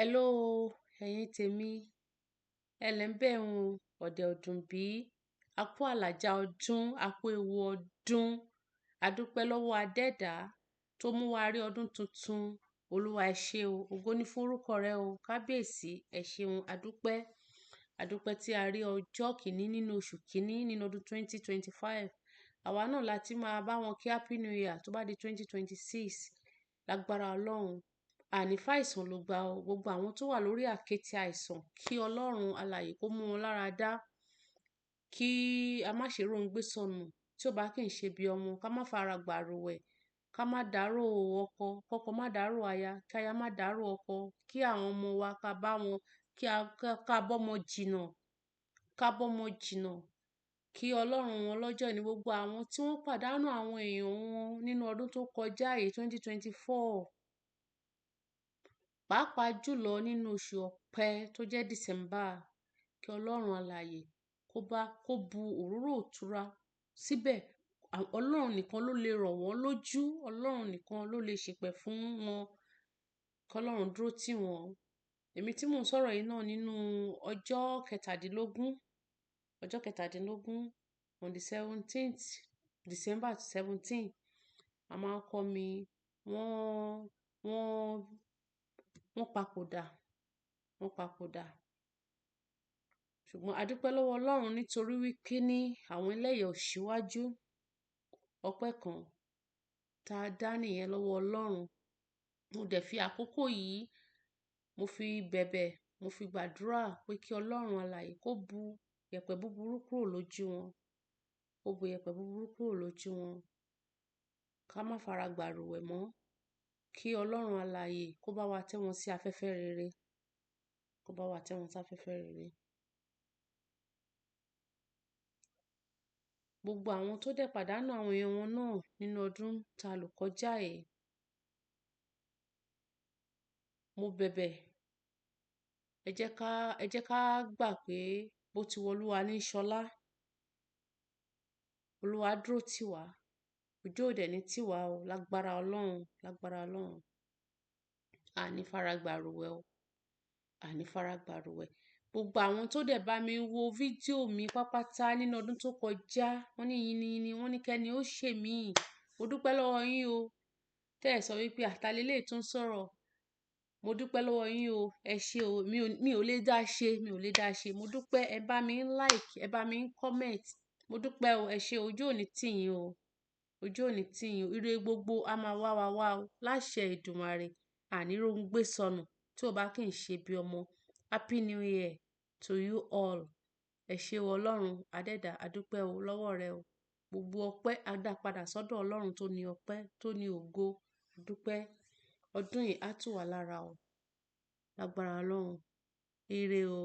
Hello, ẹ̀yin tèmi. Ẹ lẹ́ ń bẹ̀ un o, ọ̀dẹ̀ ọdún bí. A kú àlàjá ọdún, a kú ewu ọdún. A dúpẹ́ lọ́wọ́ Adẹ́dà tó mú wa rí ọdún tuntun. Olúwa ẹ ṣé o, ògo ni fún orúkọ rẹ o. Kábíyèsí, ẹ ṣeun, a dúpẹ́. A dúpẹ́ tí a rí ọjọ́ kìíní nínú oṣù kìíní nínú ọdún 2025. Àwa náà la ti máa bá wọn kí Happy New Year tó bá di 2026. Lágbára Ọlọ́run. Àní fàìsàn ló gba o. Gbogbo àwọn tó wà lórí àkéte àìsàn, kí Ọlọ́run alààyè kó mú wọn lára dá. Kí a má ṣe róhun sọnù tí ó bá kì í ṣe bí ọmọ, ká má fara gbàrúwẹ̀, ká má dàrò ọkọ, kọ́kọ́ má dàrò aya, kí aya má dàrò ọkọ, kí àwọn ọmọ wa ká bá wọn, kí a ká bọ́mọ jìnnà, ká bọ́mọ jìnnà. Kí Ọlọ́run wọn lọ́jọ́ ní gbogbo àwọn tí wọ́n pàdánù àwọn èèyàn wọn nínú ọdún tó kọjá yìí, 2024. Pàápàá jùlọ nínú oṣù Ọ̀pẹ tó jẹ́ December, kí Ọlọ́run alààyè kó bá kó bu òróró ìtura síbẹ̀. Ọlọ́run nìkan ló lè rọ̀ wọ́n lójú. Ọlọ́run nìkan ló lè ṣìpẹ̀ fún wọn. Kí Ọlọ́run dúró tì wọ́n. Èmi tí mò ń sọ̀rọ̀ yìí náà nínú ọjọ́ kẹtàdínlógún, ọjọ́ kẹtàdínlógún, on the 17th, December 17, màmá ọkọ mi wọ́n papòdà, wọ́n papòdà. Ṣùgbọ́n a dúpẹ́ lọ́wọ́ Ọlọ́run nítorí wípé ní àwọn ẹlẹ́yà ò ṣíwájú. Ọpẹ́ kan tá a dá nìyẹn lọ́wọ́ Ọlọ́run. Mo dẹ̀ fi àkókò yìí, mo fi bẹ̀bẹ̀, mo fi gbàdúrà pé kí Ọlọ́run alààyè kó bu yẹ̀pẹ̀ búburú kúrò lójú wọn. Kó bu yẹ̀pẹ̀ búburú kúrò lójú wọn. Ká má fara gbàrúwẹ̀ mọ́. Kí Ọlọ́run alààyè kó bá wa tẹ́ wọn sí afẹ́fẹ́ rere. Kó bá wa tẹ́ wọn sí afẹ́fẹ́ rere. Gbogbo àwọn tó dẹ̀ pàdánù àwọn èèyàn wọn náà nínú ọdún tá lò kọjá yìí, mo bẹ̀bẹ̀. Ẹ jẹ́ ká gbà pé bó ti wọ Olúwa ní ṣọlá. Olúwa dúró tì wá. Ojú ò dẹ̀ ní tì wá o. Lágbára Ọlọ́run, lágbára Ọlọ́run. Àní fara gbàrúwẹ̀ o. Àní fara gbàrúwẹ̀. Gbogbo àwọn tó dẹ̀ bá mi wo fídíò mi pápátá nínú ọdún tó kọjá, wọ́n ní yiniyini, wọ́n ní kẹ́ni ó ṣe mí. Mo dúpẹ́ lọ́wọ́ yín o. Tẹ́ ẹ sọ wípé àtàlélé tún sọ̀rọ̀. Mo dúpẹ́ lọ́wọ́ yín o. Ẹ ṣé o. Mi ò lè dá ṣe, mi ò lè dá ṣe. Mo dúpẹ́, ẹ bá mi ń like, ẹ bá mi ń comment. Mo dúpẹ́ o. Ẹ ṣé o. Ojú ò ní tì yín o. Ojú ò ní tì yín o. Ire gbogbo a máa wá wa wá o. Láṣẹ Èdùmàrè. Àní róhun gbé sọnù tí ó bá kì í ṣe bí ọmọ. Happy New Year to you all. Ẹ ṣé o Ọlọ́run Adẹ́dà, a dúpẹ́ o lọ́wọ́ rẹ o. Gbogbo ọpẹ́ a dá padà sọ́dọ̀ Ọlọ́run tó ní ọpẹ́, tó ní ògo. A dúpẹ́. Ọdún yìí á tù wá lára o. Lágbára Ọlọ́run. Ire o.